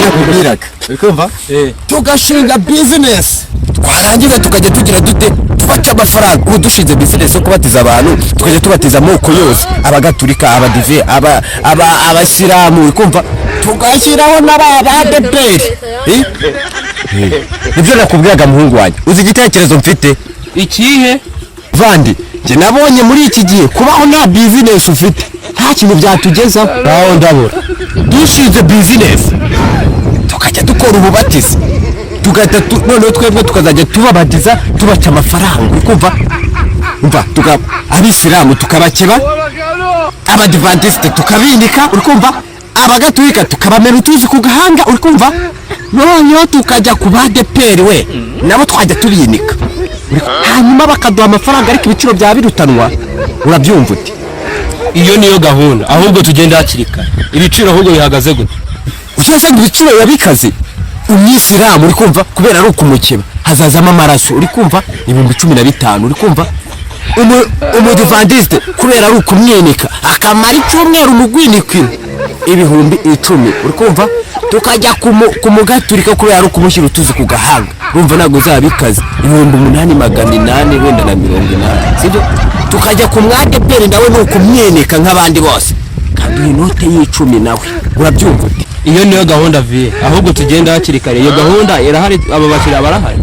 Nakubwiraga, uri kumva? Tugashinga bizinesi, twarangiza tukajya tugira dute? Tubaca amafaranga. Ubu dushinze bizinesi yo kubatiza abantu, tukajya tubatiza amoko yose: Abagatulika, Abadive, Abasilamu, uri kumva? Tugashyiraho n'abadeperi. Nibyo nakubwiraga, muhungu wanjye. Uzi igitekerezo mfite? Ikihe? Vandi, njye nabonye muri iki gihe kubaho nta bizinesi ufite nta kintu byatugezaho. Ngaho ndabura. Dushinze bizinesi, tukajya dukora ububatizi, tugahita noneho twebwe tukazajya tubabatiza, tubaca amafaranga, uri kumva? Umva, Abisilamu tukabakeba, Abadivantisite tukabinika, uri kumva? Abagatulika tukabamena utuzi ku gahanga, uri kumva? Noneho tukajya ku badeperi we, nabo twajya tubinika. Hanyuma bakaduha amafaranga, ariko ibiciro byaba birutanwa. Urabyumva ute? Iyo niyo gahunda. Ahubwo tugenda hakiri kare. Ibiciro ahubwo bihagaze gute? Usanga ibiciro biba bikaze. Umwisilamu, uri kumva, kubera ari ukumukeba hazazamo amaraso, uri kumva, 15,000, uri kumva? Umudivandisite, kubera ari ukumwinika akamara icyumweru mu rwinikiro, 10,000, uri kumva? Tukajya ku mugaturika, kubera ari ukumushyira utuzi ku gahanga, urumva ntabwo uzaba bikaze, 8,880 wenda, sibyo? Tukajya ku mwadeperi, nawe ni ukumwinika nk'abandi bose, kaduha inote y'icumi nawe. Urabyumva ute? Iyo niyo gahunda viye. Ahubwo tugenda hakiri kare. Iyo gahunda irahari? Abo bakiriya barahari?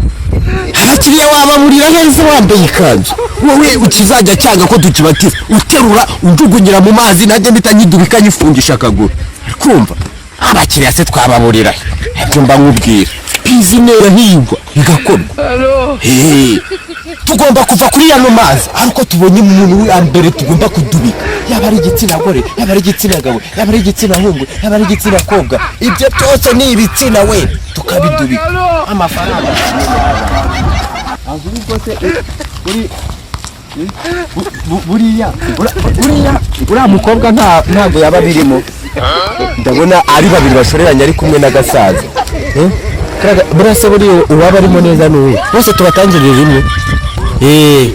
Abakiriya wababurira heza wambaye ikanzu wowe? Ukizajya cyanga ko tukibatiza, uterura unjugunyira mu mazi, nanjye mpita nyidubika nyifungisha akaguru. Kumva, abakiriya se twababurira? Ibyo mba nkubwira, bizinesi irahigwa igakorwa. Hey, tugomba kuva kuri yano mazi ariko tubonye umuntu wa mbere tugomba kudubika, yaba ari igitsina gore, yaba ari igitsina gabo, yaba ari igitsina hungu, yaba ari igitsina kobwa, ibyo byose ni ibitsina we, tukabidubika amafaranga. Ahubwo se uri buriya uriya mukobwa ntabwo yaba birimo? Ndabona ari babiri bashoreranye, ari kumwe n'agasaza. Eh? Buriya se buriya uwaba arimo neza ni uwuhe? Bose tubatangirire rimwe. Eh.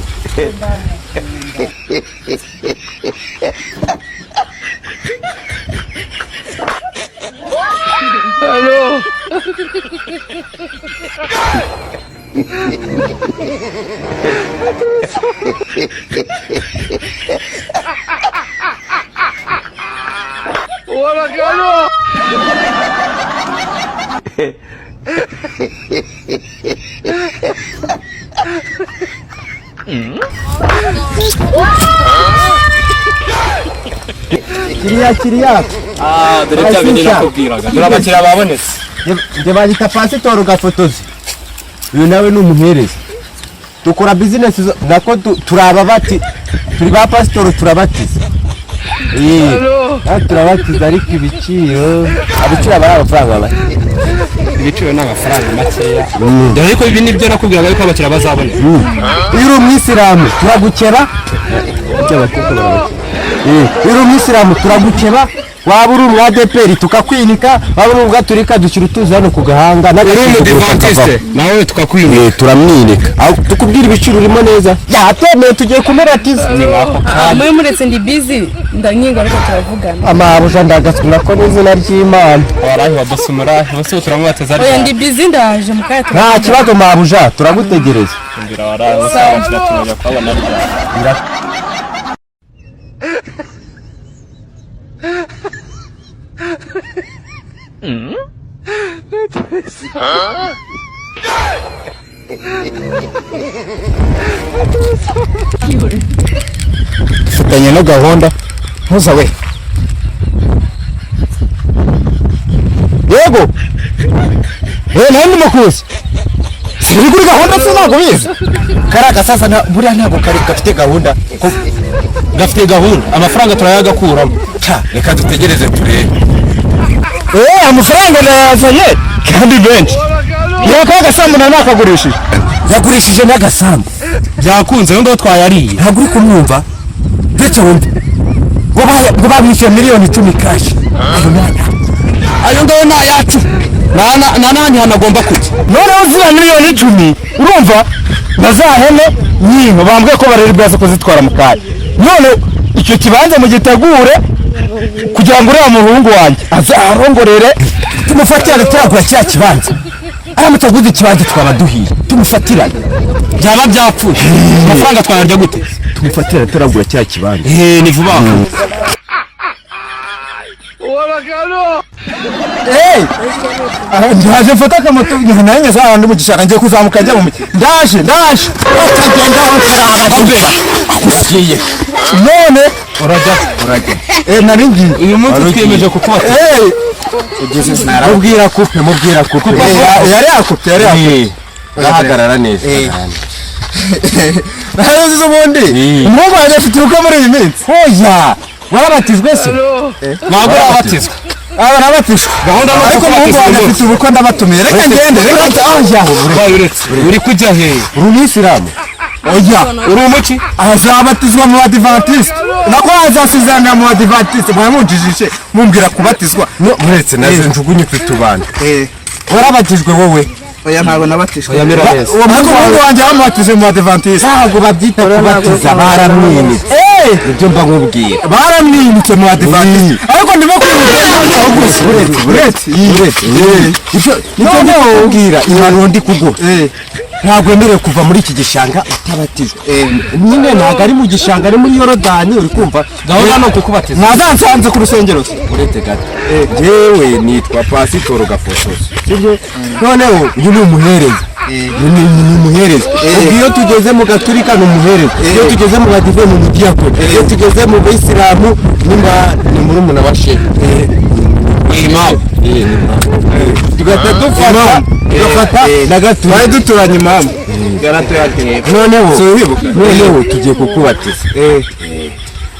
Kiriya, kiriya. Ah, dore bya bindi nakubwiraga. Dore abakiriya babonetse. Njye banyita Pasitori Gafotozi, uyu nawe ni umuhereza. Dukora bizinesi nako turi ababati, turi ba pasitori, turabatiza. Turabatiza, ariko ibiciro aba ari amafaranga make. Ibiciro ni amafaranga makeya. Dore ariko ibi nibyo nakubwiraga yuko abakiriya bazaboneka. Iyo uri umwisilamu turagukeba. Ibyo abakobwa barabakeba. Iyo uri umwisilamu turagukeba, waba uri umwadeperi tukakwinika, waba uri umugaturika dushyira utuzi hano ku gahanga. Uri N'agasuzuguro umudivantiste kakavaho. nawe tukakwinika. Turamwinika. Aho tukubwira ibiciro urimo neza, yatemeye, tugiye kumuratiza. Ni nk'ako kanya. Muri muretse, ndi busy, ndanyinga, ariko turavugana. Amabuja, ndagatswe nako n'izina ry'Imana. Warahi wadasumura bose turamwateza. Oya, ndi busy, ndaje mu kanya. Nta Turavugana. kibazo mabuja, turagutegereza. Mbira warahi bose, abakiriya tumenya kubabona ryari? Dufitanye no gahunda ntuza we. Yego, nawe ndimo kuza, siri kuri gahunda se? Ntabwo bizi kariya gasasa buriya ntabwo kari gafite gahunda. Gafite gahunda, amafaranga turayagakuramo. Ca, reka dutegereze turebe. Amafaranga ndayazanye kandi benshi. Reba ka gasambu nawe nakagurishije, yagurishije n'agasambu. Byakunze, ayo ngayo twayariye. Ntabwo uri kumwumva? Ndetse wumve ngo babishyuye miliyoni 10 cash. Ayo ni ayacu. Ayo ngayo ni ayacu, nta n'ahandi hantu agomba kujya. Noneho ziriya miliyoni 10, urumva, na za hene nyinyo bambwiye ko barere bwaza kuzitwara mu kanya. None icyo kibanza mugitegure kugira ngo uriya muhungu wanjye azarongorere. Tumufatirane turagura kiriya kibanza. Aramutse aguze ikibanza twaba duhiye. Tumufatirane. Byaba byapfuye, amafaranga twayarya gute? Tumufatirane turagura kiriya kibanza. Ni vuba. Ndaje mfata akamoto nanjye za mu gishanga, ngiye kuzamuka njya mu mujyi. Ndaje, ndaje. Ukagenda utarabatuka. Ugiye. None Urajya? Urajya. Nari ngiye. Uyu munsi twiyemeje kukubatiza. Mubwira coupe, mubwira coupe. Yari yakupye, yari yakupye. Gahagarara neza. Narabizi ubundi. Umuhungu wanjye afite ubukwe muri iyi minsi. Oya, warabatijwe se? Ntabwo urabatizwa. Aba nabatijwe. Gahunda ni Ariko umuhungu ukubatiza wanjye uyu afite ubukwe, ndabatumiye. Reka ngende, reka oya. Ubaye uretse, uri kujya hehe? Uri umuyisilamu? Oya. Uri umuki? Azabatizwa mu Badivantiste. Nako azasezerana mu Badivantiste. Mwamunjijishe mumbwira kubatizwa. No, muretse naze njugunye ku tubando. Warabatijwe wowe? Oya, ntabwo nabatijwe. Oya, mera neza. Uwo muhungu wanjye bamubatije mu Badivantiste. Ntabwo babyita kubatiza, baramwinitse. Nibyo mba nkubwira. Baramwinitse mu Badivantiste. Ariko ndimo kwibuka. Uretse, uretse, uretse. Nibyo ndi kukubwira, impanuro ndi kuguha. Ntabwo wemerewe kuva muri iki gishanga utabatijwe. Nyine ntabwo ari mu gishanga, ari muri Yorodani, uri kumva? Gahunda ni ukukubatiza. Mwazansanze ku rusengero se? Uretse gato. Jewe nitwa Pasitoro Gafotozi. Sibyo? Noneho uyu ni umuhereza. Uyu ni umuhereza. Ubwo iyo tugeze mu Gaturika ni umuhereza. Iyo tugeze mu Badive ni umudiyakoni. Iyo tugeze mu Bayisilamu ni murumuna wa shehe. Imamu. Tugahita dufata, tugafata na Gaturika. Twari duturanye impamvu. Noneho tugiye kukubatiza.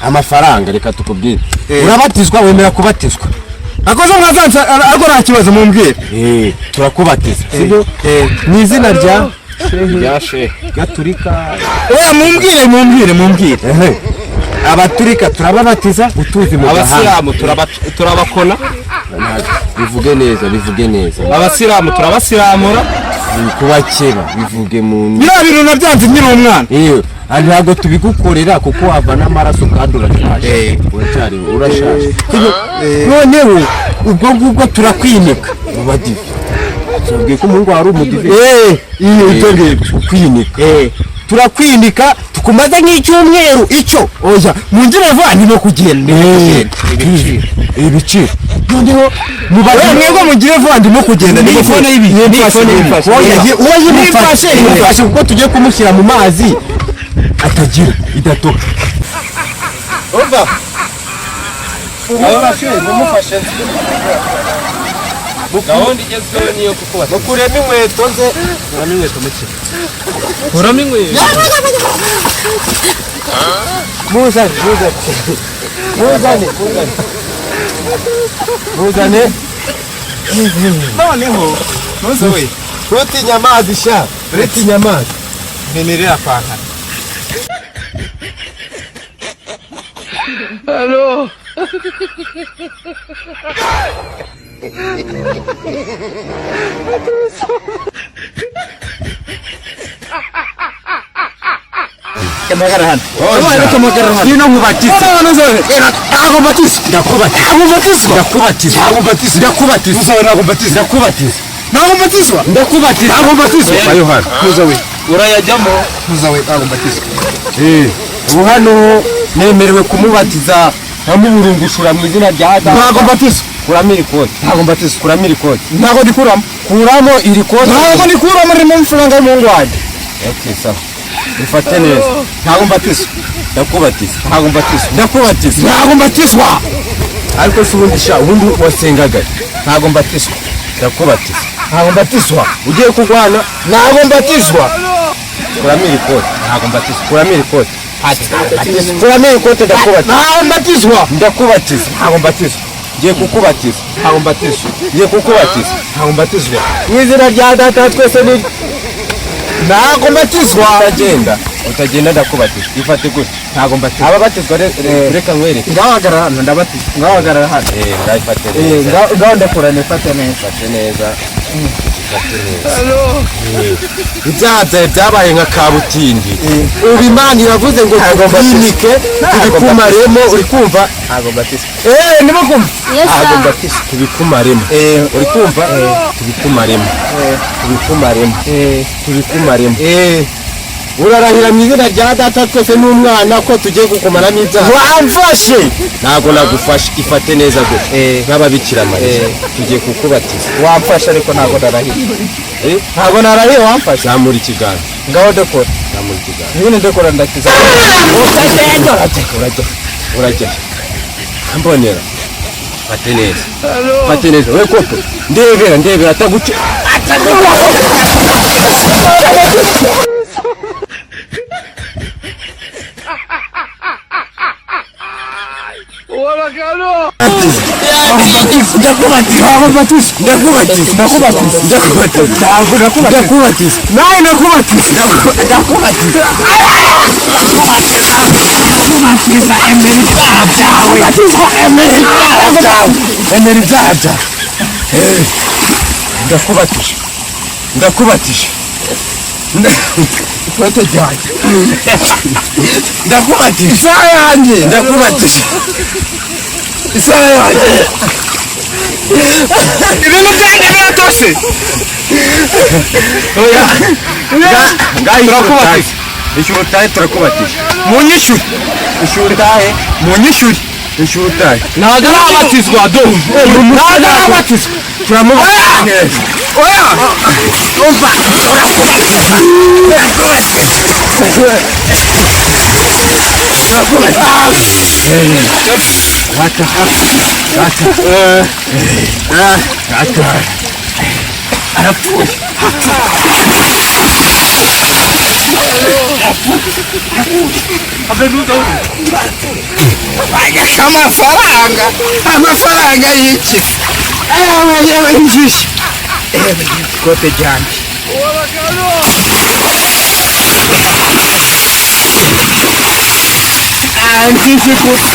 Amafaranga reka tukubwire. Urabatizwa, wemera kubatizwa? Akoze mwazansa, ariko nta kibazo, mumbwire. Turakubatiza. Sibyo? Mu izina rya Rya shehe. Gaturika. Oya, mumbwire, mumbwire, mumbwire. Abaturika turababatiza utuzi mu gahanga. Abasilamu turabakona. Bivuge neza, bivuge neza. Abasilamu turabasiramura. Kubakeba bivuge mu Biriya bintu nabyanze nkiri umwana. Ntabwo tubigukorera kuko wava n'amaraso kandi urashaje. Uracyari, urashaje. Noneho ubwo ngubwo turakwinika mu Badive. Tubwiye ko umuhungu wawe ari umudive. Iyo ibyo ngibyo. Kwinika. Turakwinika tukumaze nk'icyumweru icyo. Oya, mungire vuba, ndimo kugenda. Ibiciro. Noneho mu Oya, Badive mwebwe mugire vuba, ndimo kugenda. Ni phone y'ibi, ni phone yifashe. Oya, yimufashe, yimufashe kuko tugiye kumushyira mu mazi atagira idatoka. Umva. Mumufashe, mumufashe. Gahunda igezweho niyo kukubatiza. Mukuremo inkweto ze. Kuramo inkweto muke, kuramo inkweto. Muzane, muzane. Muzane, muzane. Muzane. Noneho ntuze we. Ntutinye amazi sha. Ntutinye amazi. Nkenera pantaro. Ngwino nkubatize. Ntabwo mbatizwa. Ndakubatiza. Ntabwo mbatizwa. Ndakubatiza. Ntabwo mbatizwa. Ndakubatiza. Musawe, ntabwo mbatizwa. Ndakubatiza. Ntabwo mbatizwa. Ndakubatiza. Ntabwo mbatizwa. Yohana. Muza we. Urayajyamo. Muza we, ntabwo mbatizwa. Ubu hano nemerewe kumubatiza nkamuburungushura mu izina rya Data. Ntabwo mbatizwa. Kuramo iri koti. Ntabwo mbatizwa. Kuramo iri koti. Ntabwo ndikuramo. Kuramo iri koti. Ntabwo ndikuramo, ririmo amafaranga y'umuhungu wanjye. Okay, sawa. Bifate neza. Ntabwo mbatizwa. Ndakubatiza. Ntabwo mbatizwa. Ndakubatiza. Ntabwo mbatizwa. Ariko se ubundi sha, ubundi wasengaga? Ntabwo mbatizwa. Ndakubatiza. Ntabwo mbatizwa. Ugiye kurwana? Ntabwo mbatizwa. Kuramo iri koti. Ntabwo mbatizwa. Kuramo iri koti. Kuramo iri kote, ndakubatiza. Ntabwo mbatizwa. Ndakubatiza. Ntabwo mbatizwa. Ngiye kukubatiza. Ntabwo mbatizwa. Ngiye kukubatiza. Ntabwo mbatizwa. Mu izina rya Data twese ni Ntabwo mbatizwa. Utagenda, utagenda, ndakubatiza. Ifate gutya. Ntabwo mbatizwa. Ababatizwa reka nkwereke. Ngahagarara hano, ndabatizwa. Ngahagarara hano. Ngayifate neza. Ngaho ndakura, nifate neza. Ifate neza. Ufate neza. Ibyaha byawe byabaye nka kabutindi. Ubu Imana iravuze ngo tukwimike, tubikumaremo. Uri kumva? Ntabwo mbatizwa. Ndimo kumva. Yes, Ntabwo sir. mbatizwa. Tubikumaremo. Uri kumva? Tubikumaremo, tubikumaremo, tubikumaremo. Urarahira mu izina rya Data twese n'Umwana ko tugiye kukumaramo ibyaha. Wamfashe. Ntabwo nagufashe. Ifate neza gutya nk'ababikira Mariya, tugiye kukubatiza. Wamfashe, ariko ntabwo narahiye. Eh? Ntabwo narahiye, wamfashe. Zamura ikiganza. Ngaho dekora. Zamura ikiganza. Nyine ndekora, ndakiza. Urajya, urajya, urajya. Mbonera, fate neza, fate neza. We koko, ndebera, ndebera, ataguce. Ndakubatiza, ndakubatiza, ndakubatiza, ndakubatiza. Ntabwo nakubatiza. Ndakubatiza. Nawe nakubatiza. Ndakubatiza. Ndakubatiza. Emera ibyaha byawe. Emera ibyaha byawe. Emera ibyaha byawe. Ndakubatije, ndakubatije. Ikote ryanjye. Ndakubatije. Isaha yanjye. Ndakubatije. Isaha yanjye. Ibintu byanjye biratose. Oya, ngaho. Turakubatije. Ishyura utahe, turakubatije. Munyishyure. Ishyura utahe. Munyishyure. Ishyura utahe. Ntabwo arabatizwa do, ntabwo arabatizwa. Turamubatiza neza. Oya. Umva, turakubatije, turakubatije, turakubatije. Rata, rata, rata, arapfuye. Amafaranga, amafaranga y'iki? Ewe yewe, injiji. Ewe, ikote ryanjye. Ah, injiji gusa.